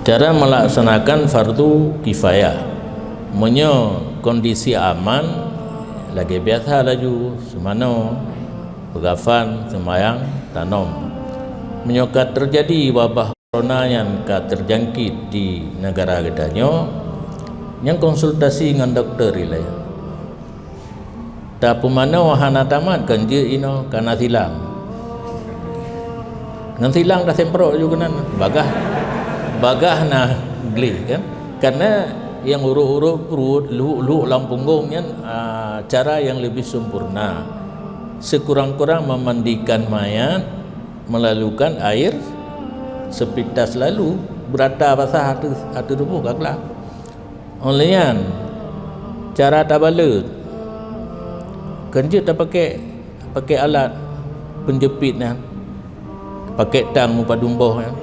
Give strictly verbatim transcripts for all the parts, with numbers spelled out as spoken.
Cara melaksanakan fardu kifayah. Meunyoe kondisi aman, lagée biasa laju seumanoe, peugafan, seumayang, tanom. Meunyoe ka teujadi wabah corona nyang ka teujangkét di neugara geutanyoe, nyan konsultasi ngon dokto ilée. Tapeumanoe hana tamat, kon jeuet inoe ka na silang. Ngon silang tasemprot ju keunan, bagah, bagah na gleh kan. Karena nyang urot-urot pruet, luhok-luhok lam punggong nyan, a, cara nyang leubeh sempurna. Sekurang-kurang memandikan mayat, melalukan air sepintas lalu, beurata basah ateueh, ateueh tuboh ka glah. Óh lheueh nyan, cara tabalot, kon jeuet tapaké, paké alat peunjeupiet nyan, paké tang mupadum boh nyan.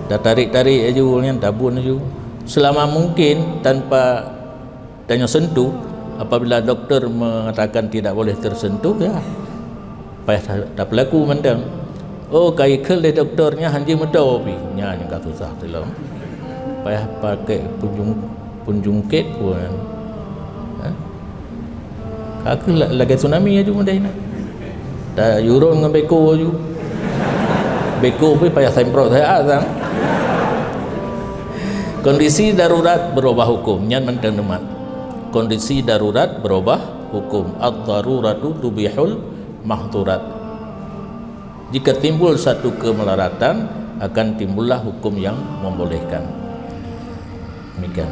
Tatarék-tarék laju nyan, tabon laju. Selama mungkin tanpa tanyoe sentuh, apabila doktor mengatakan tidak boleh tersentuh, ya, payah ta-, tapeulaku mantong. Oh, ka ikheun lé doktor nyan hanjeuet meudoe pih. Nyan nyang ka susah tulông. Payah pakai punjung-, punjungkét pun. Ha? Ka kheueh la-, lagée tsunami laju meudeh na. Tayurôn ngon beko laju. Beko pih payah semprot siat sang. Kondisi darurat berubah hukum. Nyan mantong neumat. Kondisi darurat berubah hukum. Ad-daruratu tubihul mahdurat. Jika timbul satu kemelaratan, akan timbullah hukum yang membolehkan. Demikian.